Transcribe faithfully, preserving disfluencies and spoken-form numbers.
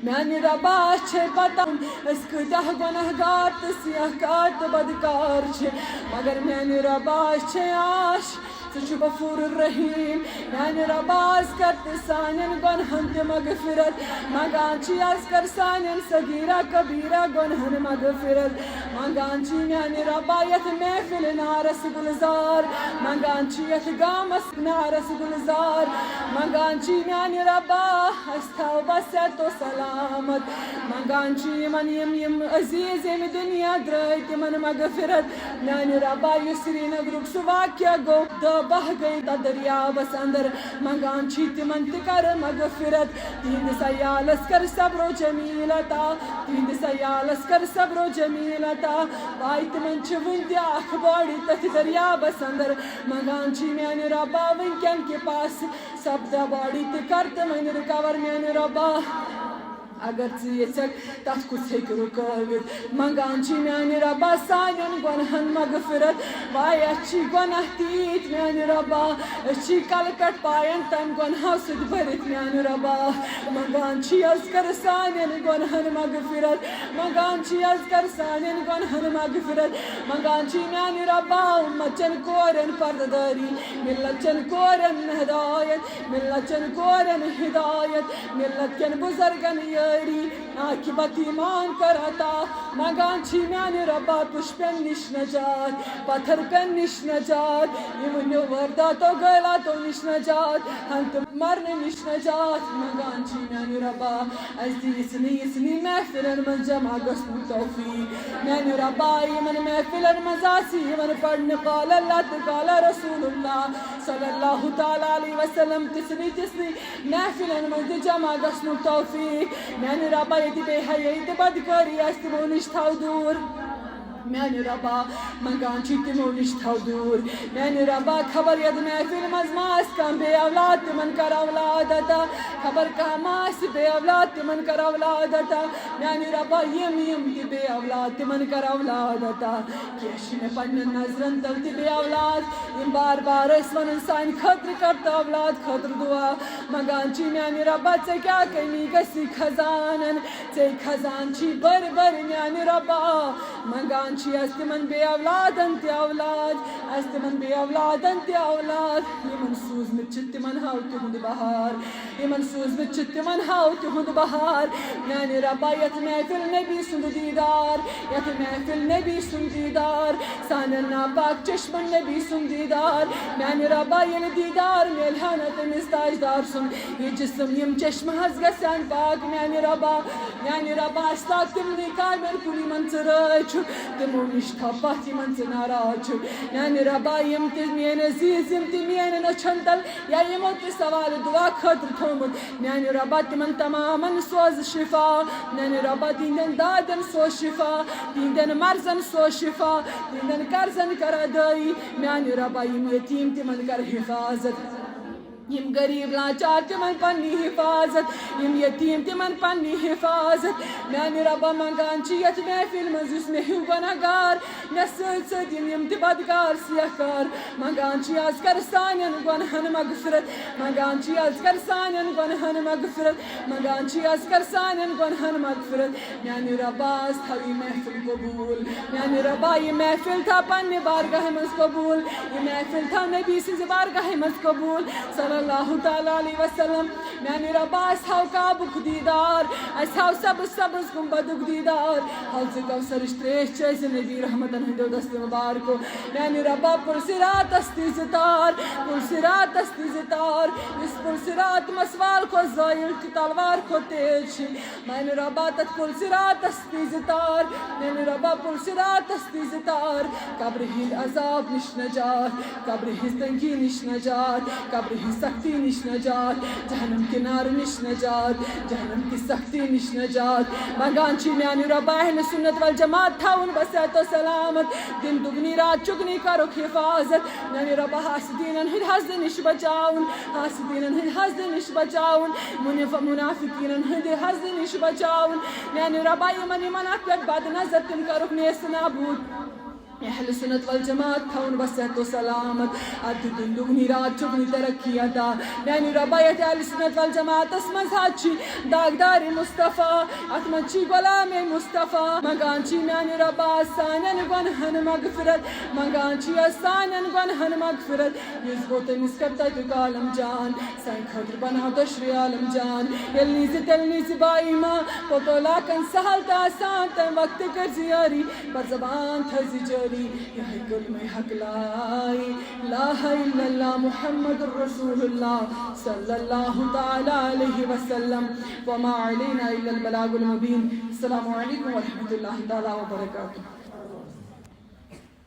میانہِ رۄبا، اَسہِ چھے پتہ أسۍ کۭتیاہ گۄناہ گار تہٕ سیاہ کار تہٕ بدکار چھِ، مگر میانہِ رۄبا، اَسہِ چھے آش، ژٕ چھُکھ غفور الرحیم۔ میانہِ رۄبا، از کر تہٕ سانٮ۪ن گۄنہن تہِ مغفرت۔ منگان چھی از کر سانٮ۪ن صغیرہ کبیرہ گۄنہن مغفرت۔ منگان چھی میانہِ رۄبا، یتھ محفل نارس گلزار، منگان چھی یتھ گامس نارس گلزار، منگان چھی میانہِ رۄبا، اَسہِ تھاو بس صحت و سلامت۔ منگان چھی یِمن، یِم یِم عزیز ییٚمہِ دُنیا درٛٲے، تِمن مغفرت۔ میانہِ رۄبا، یُس سرینگرُک سُہ واقعہ گوٚو، دہ باہ گٔے تتھ دٔریاوس اندر، منگان چھی تِمن تہِ کر مغفرت۔ تِہنٛدِس عیالس کر صبر و جمیل عطا، تِہنٛدِس عیالس کر صبر و جمیل عطا۔ پاے تِمن چھِ وُنہِ تہِ اکھ باڈی تٔتھۍ دٔریاوس اندر، منگان چھی میانہِ رۄبا، وٕنکٮ۪ن کہِ پاس سپدہ باڈی تہِ کر تِمن رِکور میانہِ رۄبا۔ اگر ژٕ یژھکھ، تتھ کُس ہیٚکہِ رُکٲوِتھ؟ منگان چھی میانہِ رۄبا سانٮ۪ن گۄنہن مغفرت۔ واے، اَسہِ چھی گۄناہ تیٖتۍ میانہِ رۄبا، أسۍ چھی کلہٕ پٮ۪ٹھ پاین تام گۄنہو سۭتۍ بٔرِتھ میانہِ رۄبا۔ منگان چھی از کر سانٮ۪ن گۄنہن مغفرت، منگان چھی از کر سانٮ۪ن گۄنہن مغفرت۔ منگان چھی میانہِ رۄبا، اُمت چٮ۪ن کورٮ۪ن پردٕ دٲری، ملت چٮ۪ن کورٮ۪ن ہدایت، ملت چٮ۪ن کورٮ۪ن ہدایت، ملت کٮ۪ن بزرگن یٲری، عاقبت ایمان کر عطا۔ منگان چھی میانہِ رۄبا پُش پٮ۪ن نِش نجات، پتھر پٮ۪ن نِش نجات، یِمو وارداتو غٲلاتو نِش نجات، ہن تہٕ مرنہٕ نِش نجات۔ منگان چھی میانہِ رۄبا، اَسہِ دِ یِژھنٕے یِژھنٕے محفلن منٛز جمع گژھنُک توفیق۔ میانہِ رۄبا، یِمن محفلن منٛز آسہِ یِوان پرنہٕ قال اللہ تہٕ قال رسول اللہ صلی اللہ تعالیٰ علیہ وسلم، تِژھنٕے تِژھنٕے محفلن منٛز تہِ جمع گژھنُک توفیق۔ میانہِ رۄبا، ییٚتہِ بے حیٲیی تہٕ بدکٲری آسہِ، تِمو نِش تھاو دوٗر۔ میانہِ رۄبا، منگان چھی تِمو نِش تھاو دوٗر۔ میانہِ رۄبا، خبر یتھ محفل منٛز ما آسہِ کانٛہہ بے اولاد، تِمن کر اولاد عطا۔ خبر کانٛہہ ما آسہِ بے اولاد، تِمن کر اولاد عطا۔ میانہِ رۄبا، یِم یِم تہِ بے اولاد، تِمن کر اولاد عطا۔ کینٛہہ چھِ مےٚ پننٮ۪ن نظرن تل تہِ بے اولاد، یِم بار بار ٲسۍ ونان سانہِ خٲطرٕ کر تہٕ اولاد خٲطرٕ دعا۔ منگان چھی میانہِ رۄبا، ژےٚ کیٛاہ کٔمی گژھی خزانن، ژےٚ خزان چھی بٔرۍ بٔرۍ میانہِ رۄبا۔ منگان چھی از تِمن بے اولادن تہِ اولاد، از تِمن بے اولادن تہِ اولاد، یِمن سوٗزمٕتۍ چھِ تِمن ہاو تِہُنٛد بہار۔ یِمن سوٗزمٕتۍ چھِ تِمن ہاو تِہُنٛد بہار۔ میانہِ رۄبا، یتھ محفل نبی سُنٛد دیٖدار، یتھ محفل نبی سُنٛد دیٖدار، سانٮ۪ن ناپاک چشمن نبی سُنٛد دیٖدار۔ میانہِ رۄبا، ییٚلہِ دیٖدار میلہِ ہا نہ تٔمِس تاجدار سُنٛد، یہِ جسم یِم چشمہٕ حظ گژھن پاک۔ میانہِ رۄبا، میانہِ رۄبا، اَسہِ لاگ تِمنٕے کامٮ۪ن کُن یِمن ژٕ رٲضۍ چھُکھ، تِمو نِش تھاو پتھ یِمن ژٕ ناراض چھُکھ۔ میانہِ رۄبا، یِم تہِ میٲنۍ عزیٖز، یِم تہِ میٲنٮ۪ن أچھن تل یا یِمو تہِ سوال دُعا خٲطرٕ تھوٚومُت، میانہِ رۄبا، تِمن تمامن سوز شفا۔ میانہِ رۄبا، تِہنٛدٮ۪ن دادٮ۪ن سوز شفا، تِہنٛدٮ۪ن مرضن سوز شفا، تِہنٛدٮ۪ن قرضن کر ادٲیی۔ میانہِ رۄبا، یِم یتیٖم، تِمن کر حفاظت، یِم غریٖب لاچار، تِمن پننی حفاظت، یِم یتیٖم، تِمن پننی حفاظت۔ میانہِ رۄبا، منگان چھِ یتھ محفل منٛز یُس مےٚ ہیوٗ گۄناہ گار، مےٚ سۭتۍ سۭتۍ یِم، یِم تہِ بدکار سیاہ کار، منگان چھی از کر سانٮ۪ن گۄنہن مغفرت، منگان چھی از کر سانٮ۪ن گۄنہن مغفرت، منگان چھی از کر سانٮ۪ن گۄنہن مغفرت۔ میانہِ رۄبا، از تھاو یہِ محفل قبوٗل۔ میانہِ رۄبا، یہِ محفل تھاو پننہِ بارگاہہِ منٛز قبوٗل۔ یہِ محفل تھاو نبی سٕنٛزِ بارگاہہِ منٛز قبوٗل صلی اللہ تعالیٰ علیہ وسلم۔ میانہِ رۄبا، اَسہِ ہاو کعبُک دیٖدار، اَسہِ ہاو سبز سبز گنبدُک دیٖدار۔ حوض کوثرٕچ تریش چیٚیہِ زِ نبی رحمتن ہٕنٛدیو دستہٕ مُبارکو۔ میانہِ رۄبا، پُل صراطس تہِ زِ تار، پُل صراطس تہِ زِ تار، یُس پُل صراط مسوار کھۄتہٕ زٲیِل تہٕ تلوار کھۄتہٕ تیز چھِ۔ میانہِ رۄبا، تتھ پُل صراطس تہِ زِ تار، میانہِ رۄبا، پُل صراطس تہِ زِ تار۔ قبرِ ہٕنٛدِ عذاب نِش نجات، قبرِ ہٕنٛز تنگی نِش نجات، قبرِ ہٕنٛز سختی نِش نجات، جہنم کہِ نارٕ نِش نجات، جہنم کہِ سختی نِش نجات۔ منگان چھی میانہِ رۄبا، اہل سنت والجماعت تھاوُن بصحت و سلامت، دِن دُگنی رات چُگنی کرُکھ حفاظت۔ میانہِ رۄبا، حاسدیٖنن ہٕنٛدِ حسدٕ نِش بچاوُن، حاسدیٖنن ہٕنٛدِ حسدٕ نِش بچاوُن، منف-، منافقیٖنن ہٕنٛدِ حسدٕ نِش بچاوُن۔ میانہِ رۄبا، یِمن یِمن اتھ پٮ۪ٹھ بد نظر، تِم کرُکھ نیست نابوٗد۔ اہل سنت والجماعت تھاوُن وصحت و سلامت۔ اتھ دیُتُن دُگنی راتھ چُگنی ترقی عطا۔ میانہِ رۄبا، یتھ اہل سنت والجماعتس منٛز حظ چھِ داغدار مصطفیٰ، اتھ منٛز چھِ غلام مصطفیٰ۔ منگان چھِ میانہِ رۄبا سانٮ۪ن گۄنہن مغفرت، منگان چھِ سانٮ۪ن گۄنہن مغفرت۔ یُس گوٚو تٔمِس کر تتیُک عالم جان، سانہِ خٲطرٕ بناو دۄشوے عالم جان۔ ییٚلہِ نہٕ زِ، تیٚلہِ نہٕ زِ با ایمان، پوٚتو لاکن سہل تہٕ آسان، تمہِ وقتہٕ کٔرۍ زِ یٲری، پر زبان تھٲے زِ جٲری۔ یہے کلمہ حق لا الہ الا اللہ محمد رسول اللہ صلی اللہ تعالی علیہ وسلم۔ وما علینا الا البلاغ المبین۔ السلام علیکم ورحمۃ اللہ تعالی وبرکاتہ۔